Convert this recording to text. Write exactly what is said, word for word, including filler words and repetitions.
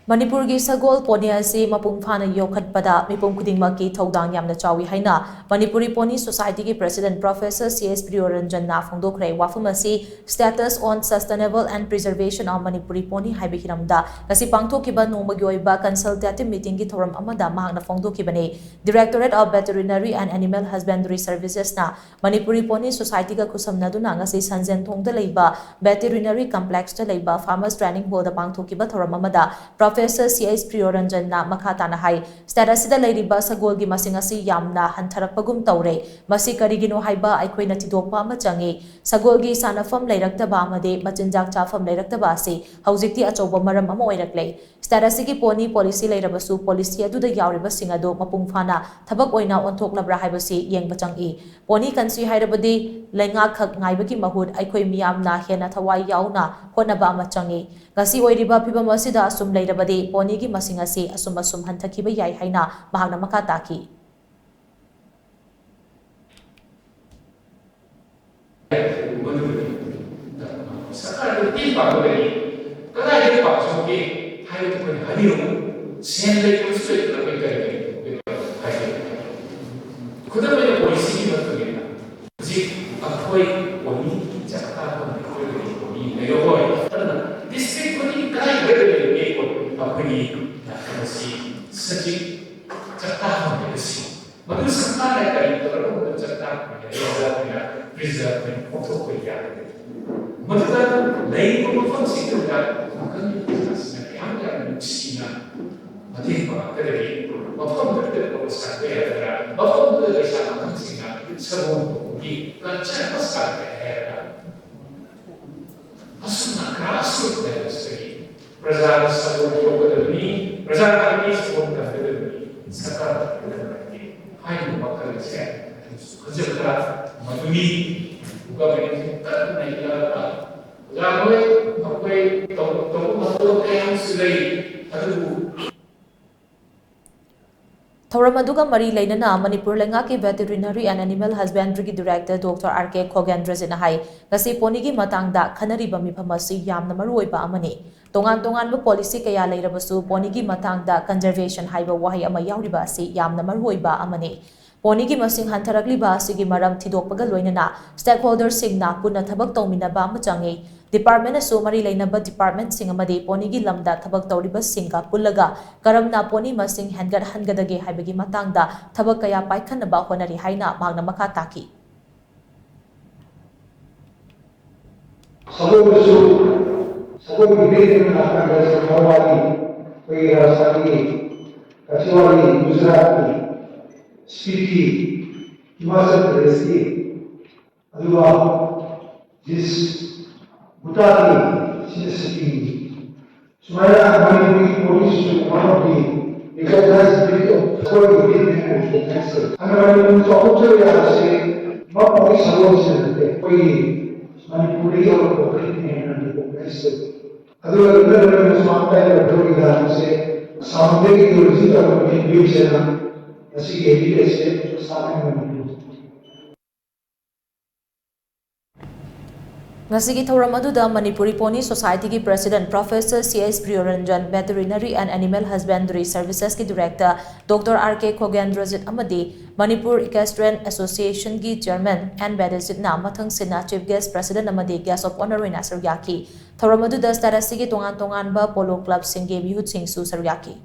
ꯃꯅꯤꯄꯨꯔꯒꯤ ꯁꯒꯣꯜ ꯄꯣꯅꯤ ꯑꯁꯤ ꯃꯄꯨꯡ ꯐꯥꯅ ꯌꯣꯛꯈꯠꯄꯗ ꯃꯤꯄꯨꯝ ꯈꯨꯗꯤꯡꯃꯛꯀꯤ ꯊꯧꯗꯥꯡ ꯌꯥꯝꯅ ꯆꯥꯎꯏ ꯍꯥꯏꯅ ꯃꯅꯤꯄꯨꯔꯤ ꯄꯣꯅꯤ ꯁꯣꯁꯥꯏꯇꯤꯒꯤ ꯄ꯭ꯔꯦꯁꯤꯗꯦꯟꯠ ꯄ꯭ꯔꯣꯐꯦꯁꯔ ꯁꯤ ꯑꯦꯁ ꯄ꯭ꯔꯤꯌꯣꯔꯟꯖꯟꯅ ꯐꯣꯡꯗꯣꯛꯈ꯭ꯔꯦ꯫ ꯋꯥꯐꯝ ꯑꯁꯤ Status on Sustainable and Preservation of Manipuri Pony ꯍꯥꯏꯕ ꯍꯤꯔꯝꯗ ꯉꯁꯤ ꯄꯥꯡꯊꯣꯛꯈꯤꯕ ꯅꯣꯡꯃꯒꯤ ꯑꯣꯏꯕ consultative meetingꯒꯤ ꯊꯧꯔꯝ ꯑꯃꯗ ꯃꯍꯥꯛꯅ ꯐꯣꯡꯗꯣꯛꯈꯤꯕꯅꯤ꯫ Directorate of Veterinary and Animal Husbandry Servicesꯅ ꯃꯅꯤꯄꯨꯔꯤ ꯄꯣꯅꯤ ꯁꯣꯁꯥꯏꯇꯤꯒ ꯈꯨꯠꯁꯝꯅꯗꯨꯅ ꯉꯁꯤ ꯁꯟꯖꯦꯟꯊꯣꯡꯗ ꯂꯩꯕ Veterinary Complexꯇ ꯂꯩꯕ Farmers Training Hallꯗ ꯄꯥꯡꯊꯣꯛꯈꯤꯕ ꯊꯧꯔꯝ ꯑꯃꯗ ꯄ꯭ꯔꯣꯐꯦꯁꯔ ꯁꯤ ꯑꯩꯆ ꯄ꯭ꯔꯤꯌꯣꯔꯟꯖꯟꯅ ꯃꯈꯥ ꯇꯥꯅ ꯍꯥꯏ, State ꯑꯁꯤꯗ ꯂꯩꯔꯤꯕ ꯁꯒꯣꯜꯒꯤ ꯃꯁꯤꯡ ꯑꯁꯤ ꯌꯥꯝꯅ ꯍꯟꯊꯔꯛꯄꯒꯨꯝ ꯇꯧꯔꯦ꯫ ꯃꯁꯤ ꯀꯔꯤꯒꯤꯅꯣ ꯍꯥꯏꯕ ꯑꯩꯈꯣꯏꯅ ꯊꯤꯗꯣꯛꯄ ꯑꯃ ꯆꯪꯏ꯫ ꯁꯒꯣꯜꯒꯤ ꯁꯥꯟꯅꯐꯝ ꯂꯩꯔꯛꯇꯕ ꯑꯃꯗꯤ ꯃꯆꯤꯟꯖꯥꯛ ꯆꯥꯐꯝ ꯂꯩꯔꯛꯇꯕ ꯑꯁꯤ ꯍꯧꯖꯤꯛꯇꯤ ꯑꯆꯧꯕ ꯃꯔꯝ ꯑꯃ ꯑꯣꯏꯔꯛꯂꯦ꯫ State ꯑꯁꯤꯒꯤ ꯄꯣꯅꯤ ꯄꯣꯂꯤꯁꯤ ꯂꯩꯔꯕꯁꯨ ꯄꯣꯂꯤꯁꯤ ꯑꯗꯨꯗ ꯌꯥꯎꯔꯤꯕꯁꯤꯡ ꯑꯗꯨ ꯃꯄꯨꯡ ꯐꯥꯅ ꯊꯕꯛ ꯑꯣꯏꯅ ꯑꯣꯟꯊꯣꯛꯂꯕ꯭ꯔꯥ ꯍꯥꯏꯕꯁꯤ ꯌꯦꯡꯕ ꯆꯪꯏ꯫ ꯄꯣꯅꯤ ꯀꯟꯁꯤ ꯍꯥꯏꯔꯕꯗꯤ ꯂꯩꯉꯥꯛꯈꯛ ꯉꯥꯏꯕꯒꯤ ꯃꯍꯨꯠ ꯑꯩꯈꯣꯏ ꯃꯤꯌꯥꯝꯅ ꯍꯦꯟꯅ ꯊꯋꯥꯏ ꯌꯥꯎꯅ ꯍꯣꯠꯅꯕ ꯑꯃ ꯆꯪꯏ꯫ ꯉꯁꯤ ꯑꯣꯏꯔꯤꯕ ꯐꯤꯕꯝ ꯑꯁꯤꯗ ꯑꯁꯨꯝ ꯂꯩꯔꯕꯗꯤ ꯄꯣꯅꯤꯒꯤ ꯃꯁꯤꯡ ꯑꯁꯤ ꯑꯁꯨꯝ ꯑꯁꯨꯝ ꯍꯟꯊꯈꯤꯕ ꯌꯥꯏ ꯍꯥꯏꯅ ꯃꯍꯥꯛꯅ ꯃꯈꯥ ꯇꯥꯈꯤ꯫ ꯁꯔꯀꯥꯔꯗ ꯃꯇꯦꯡ ꯄꯥꯡꯕ ꯂꯩ, ꯀꯗꯥꯏꯗ ꯄꯥꯡꯊꯣꯛꯀꯦ ꯍꯥꯏꯕꯗꯨ ꯑꯩꯈꯣꯏꯅ ꯍꯥꯏꯕꯤꯔꯛꯎ꯫ ꯁꯦꯟ ꯂꯩꯇ꯭ꯔꯕꯁꯨ ꯂꯩꯇꯅ ꯑꯩꯈꯣꯏ ꯀꯔꯤ ꯀꯔꯤ ꯇꯧꯒꯦ ꯍꯥꯏꯕꯤꯔꯛꯎ꯫ ꯈꯨꯗꯝ ꯑꯣꯏꯅ ꯄꯣꯂꯤꯁꯤꯒꯤ ꯃꯇꯨꯡ ꯏꯟꯅ ꯍꯧꯖꯤꯛ ꯑꯩꯈꯣꯏ ꯄꯣꯅꯤ ꯆꯥꯛꯇꯥ ꯐꯝꯗ ꯑꯩꯈꯣꯏ ꯀꯔꯤ ꯄꯣꯅꯤ ꯂꯩꯔꯛꯑꯣꯏ꯫ ꯑꯗꯨꯅ ꯗꯤꯁꯇ꯭ꯔꯤꯛ ꯈꯨꯗꯤꯡ ꯀꯗꯥꯏ ꯀꯗꯥꯏꯗ ꯂꯩꯒꯦ ꯑꯩꯈꯣꯏꯒꯤ ꯃꯁꯤ ꯁꯖꯤꯛ ꯆꯥꯛꯇꯥ ꯐꯝ ꯂꯩꯕꯁꯤ ꯃꯗꯨ ꯁꯔꯀꯥꯔꯅ ꯀꯔꯤ ꯇꯧꯔꯒ ꯃꯗꯨ ꯆꯥꯛꯇꯥ ꯐꯝ ꯂꯩꯔꯒ ꯑꯩꯈꯣꯏꯅ ꯄ꯭ꯔꯤꯖꯥꯔꯚ ꯑꯣꯏꯅ ꯉꯥꯛꯊꯣꯛꯄ ꯌꯥꯒꯗꯒꯦ? ꯃꯗꯨꯗ ꯂꯩꯔꯤꯕ ꯃꯐꯝꯁꯤꯡꯗꯨꯗ ꯈꯨꯡꯒꯪꯒꯤ ꯄ꯭ꯔꯖꯥꯁꯤꯡꯅ ꯀꯌꯥꯝ ꯌꯥꯝꯅ ꯅꯨꯡꯁꯤꯅ ꯃꯇꯦꯡ ꯄꯥꯡꯉꯛꯀꯗꯒꯦ? ꯃꯐꯝꯗꯨꯗ ꯄꯣꯠ ꯁꯥꯕ ꯌꯥꯒꯗ꯭ꯔꯥ? ꯃꯐꯝꯗꯨꯗ ꯂꯩꯁꯥ ꯄꯥꯈꯪꯁꯤꯡꯅ ꯁꯒꯣꯜ ꯇꯣꯡꯕꯒꯤ culture ꯑꯃ ꯁꯥꯒꯦ ꯍꯥꯏꯔꯒ ꯑꯁꯨꯝꯅ grassroot levelꯗꯒꯤ ꯄ꯭ꯔꯖꯥꯅ ꯁꯒꯣꯜ ꯌꯣꯛꯀꯗꯕꯅꯤ, ꯄ꯭ꯔꯖꯥꯅ ꯑꯩꯒꯤ ꯁꯒꯣꯜ ꯀꯟꯒꯗꯕꯅꯤ, ꯁꯔꯀꯥꯔꯅ ꯀꯟꯒꯗꯕꯅꯤ ꯍꯥꯏꯔꯤꯕ ꯋꯥꯈꯜ ꯑꯁꯦ ꯈꯟꯖꯕꯗ ꯃꯗꯨꯅꯤ꯫ ꯒꯚꯔꯟꯃꯦꯟꯠꯁꯦ ꯀꯟꯅ ꯏꯜꯂꯒ ꯑꯣꯖꯥ ꯍꯣꯏ, ꯑꯩꯈꯣꯏ ꯇꯧ-, ꯇꯧꯕ ꯉꯝꯗꯕ ꯀꯌꯥ ꯑꯃꯁꯨ ꯂꯩ, ꯑꯗꯨꯕꯨ ꯊꯧꯔꯝ ꯑꯗꯨꯒ ꯃꯔꯤ ꯂꯩꯅꯅ ꯃꯅꯤꯄꯨꯔ ꯂꯩꯉꯥꯛꯀꯤ Veterinary and Animal Husbandryꯒꯤ Director Doctor R K ꯈꯣꯒꯦꯟꯗ꯭ꯔꯖꯤꯠꯅ ꯍꯥꯏ, ꯉꯁꯤ ꯄꯣꯅꯤꯒꯤ ꯃꯇꯥꯡꯗ ꯈꯟꯅꯔꯤꯕ ꯃꯤꯐꯝ ꯑꯁꯤ ꯌꯥꯝꯅ ꯃꯔꯨꯑꯣꯏꯕ ꯑꯃꯅꯤ꯫ ꯇꯣꯉꯥꯟ ꯇꯣꯉꯥꯟꯕ policy ꯀꯌꯥ ꯂꯩꯔꯕꯁꯨ ꯄꯣꯅꯤꯒꯤ ꯃꯇꯥꯡꯗ conservation ꯍꯥꯏꯕ ꯋꯥꯍꯩ ꯑꯃ ꯌꯥꯎꯔꯤꯕ ꯑꯁꯤ ꯌꯥꯝꯅ ꯃꯔꯨꯑꯣꯏꯕ ꯑꯃꯅꯤ꯫ ꯄꯣꯅꯤꯒꯤ ꯃꯁꯤꯡ ꯍꯟꯊꯔꯛꯂꯤꯕ ꯑꯁꯤꯒꯤ ꯃꯔꯝ ꯊꯤꯗꯣꯛꯄꯒ ꯂꯣꯏꯅꯅ stakeholderꯁꯤꯡꯅ ꯄꯨꯟꯅ ꯊꯕꯛ ꯇꯧꯃꯤꯟꯅꯕ ꯑꯃ ꯆꯪꯏ꯫ Departmentꯅꯁꯨ ꯃꯔꯤ ꯂꯩꯅꯕ departmentꯁꯤꯡ ꯑꯃꯗꯤ ꯄꯣꯅꯤꯒꯤ ꯂꯝꯗ ꯊꯕꯛ ꯇꯧꯔꯤꯕꯁꯤꯡꯒ ꯄꯨꯜꯂꯒ ꯀꯔꯝꯅ ꯄꯣꯅꯤ ꯃꯁꯤꯡ ꯍꯦꯟꯒꯠꯍꯟꯒꯗꯒꯦ ꯍꯥꯏꯕꯒꯤ ꯃꯇꯥꯡꯗ ꯊꯕꯛ ꯀꯌꯥ ꯄꯥꯏꯈꯠꯅꯕ ꯍꯣꯠꯅꯔꯤ ꯍꯥꯏꯅ ꯃꯍꯥꯛꯅ ꯃꯈꯥ ꯇꯥꯈꯤ꯫ ꯁꯒꯣꯜꯗꯁꯨ ꯁꯒꯣꯜꯒꯤ breed ꯑꯃ ꯂꯥꯛꯀꯥꯟꯗ ꯃꯔꯋꯥꯔꯤ, ꯑꯩꯈꯣꯏꯒꯤ ꯔꯥꯖꯁꯊꯥꯟꯒꯤ, ꯀꯊꯤꯋꯥꯔꯤ, ꯒꯨꯖꯔꯥꯠꯀꯤ, ꯁ꯭ꯄꯤꯇꯤ, ꯍꯤꯃꯥꯆꯜ ꯄ꯭ꯔꯗꯦꯁꯀꯤ, ꯑꯗꯨꯒ ꯖꯤꯁ ꯚꯨꯇꯥꯟꯒꯤ, ꯁꯤꯅ ꯁꯤꯀꯤꯝꯒꯤ꯫ ꯁꯨꯃꯥꯏꯅ ꯃꯅꯤꯄꯨꯔꯒꯤ ꯄꯣꯅꯤꯁꯤꯁꯨ one of the recognized breed of ꯁꯒꯣꯜꯒꯤ breedꯅꯦ ꯍꯥꯏꯅ recognize ꯇꯧꯏ꯫ ꯑꯗꯨꯅ ꯃꯅꯤꯄꯨꯔ ꯆꯥꯎꯊꯣꯛꯆꯕ ꯌꯥꯕꯁꯦ ꯃꯄꯣꯛꯀꯤ ꯁꯒꯣꯜꯁꯤꯅ ꯅꯠꯇꯦ, ꯑꯩꯈꯣꯏꯒꯤ ꯃꯅꯤꯄꯨꯔꯗꯒꯤ ꯌꯧꯔꯛꯄ breedꯅꯦ ꯍꯥꯏꯅ recognize ꯇꯧꯏ꯫ ꯑꯗꯨꯒ ꯂꯣꯏꯅ ꯂꯣꯏꯅꯅ ꯁꯨꯃꯥꯡ ꯇꯥꯏꯕ ꯕ꯭ꯔꯣꯒꯤ ꯗꯥꯟꯁꯁꯦ ꯑꯁꯥꯝꯗꯒꯤ origin ꯇꯧꯔꯛꯄ breedꯁꯤꯅ ꯃꯁꯤꯒꯤ ꯍꯦꯕꯤꯇꯦꯠꯁꯦ ꯁꯥꯠꯂꯦ ꯃꯅꯤꯄꯨꯔꯗ꯫ ꯉꯁꯤꯒꯤ ꯊꯧꯔꯝ ꯑꯗꯨꯗ ꯃꯅꯤꯄꯨꯔꯤ ꯄꯣꯅꯤ ꯁꯣꯁꯥꯏꯇꯤꯒꯤ president Professor C H ꯄ꯭ꯔꯤꯌꯣꯔꯟꯖꯟ, Veterinary and Animal Husbandry Servicesꯀꯤ director Doctor R K Khogendrajit ꯑꯃꯗꯤ ꯃꯅꯤꯄꯨꯔ Equestrian Associationꯒꯤ chairman ꯑꯦꯟ ꯕꯦꯗꯖꯤꯠꯅ ꯃꯊꯪꯁꯤꯠꯅ chief guest, president ꯑꯃꯗꯤ guest of honour ꯑꯣꯏꯅ ꯁꯔꯨꯛ ꯌꯥꯈꯤ꯫ ꯊꯧꯔꯝ ꯑꯗꯨꯗ state ꯑꯁꯤꯒꯤ ꯇꯣꯉꯥꯟ ꯇꯣꯉꯥꯟꯕ polo clubꯁꯤꯡꯒꯤ ꯃꯤꯍꯨꯠꯁꯤꯡꯁꯨ ꯁꯔꯨꯛ ꯌꯥꯈꯤ꯫